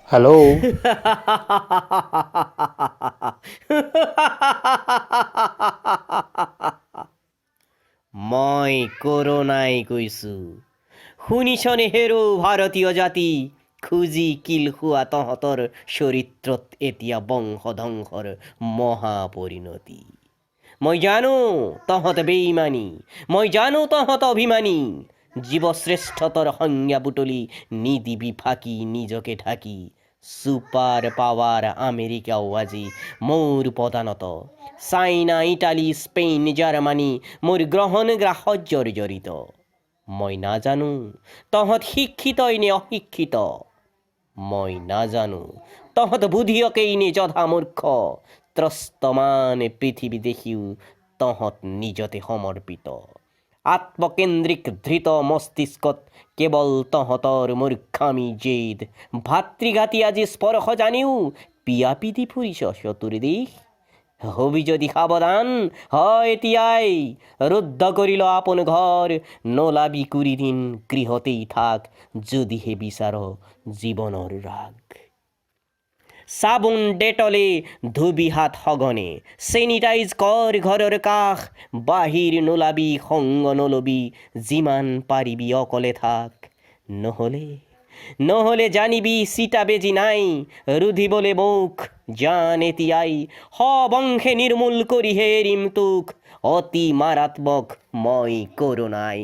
Hello'. মই কৰোণাই কৈছো, শুনিছনে হেৰৌ ভাৰতীয় জাতি? খুজি কিল খোৱা তহঁতৰ চৰিত্ৰত এতিয়া বংশ ধ্বংসৰ মহাপৰিণতি। মই জানো তহঁত বেইমানী, মই জানো তহঁত অভিমানী। জীৱশ্ৰেষ্ঠতৰ সংজ্ঞা বুটলি নিদিবি ফাঁকি নিজকে ঢাকি। ছুপাৰ পাৱাৰ আমেৰিকাও আজি মোৰ পদানত। চাইনা, ইটালী, স্পেইন, জাৰ্মানী মোৰ গ্ৰহণ গ্ৰাহ্যৰ জড়িত। মই নাজানো তহঁত শিক্ষিতই নে অশিক্ষিত, মই নাজানো তহঁত বুধিয়কেই নে জধামূৰ্খ। ত্ৰস্তমান পৃথিৱী দেখিও তহঁত নিজতে সমৰ্পিত। আত্মকেন্দ্ৰিক ধৃত মস্তিষ্কত কেৱল তহঁতৰ মূৰ্খামি, জেদ, ভাতৃঘাতী আজি স্পৰ্শ জানিও পিয়াপি দি ফুৰিছ চতুৰ্দিশ। হবি যদি সাৱধান হয় এতিয়াই, ৰুদ্ধ কৰি ল আপোন ঘৰ, নোলাবি 20 দিন, গৃহতেই থাক যদিহে বিচাৰ জীৱনৰ ৰাগ। চাবোন ডেটলে ধুবি হাত সঘনে, চেনিটাইজ কৰ ঘৰৰ কাষ, বাহিৰ নোলাবি, সংগ নলবি, যিমান পাৰিবি অকলে থাক। নহ'লে জানিবি চিটা বেজি নাই ৰুধিবলে মোক জান এতিয়াই, সবংশে নিৰ্মূল কৰিহে এৰিম তোক, অতি মাৰাত্মক মই কৰোণাই।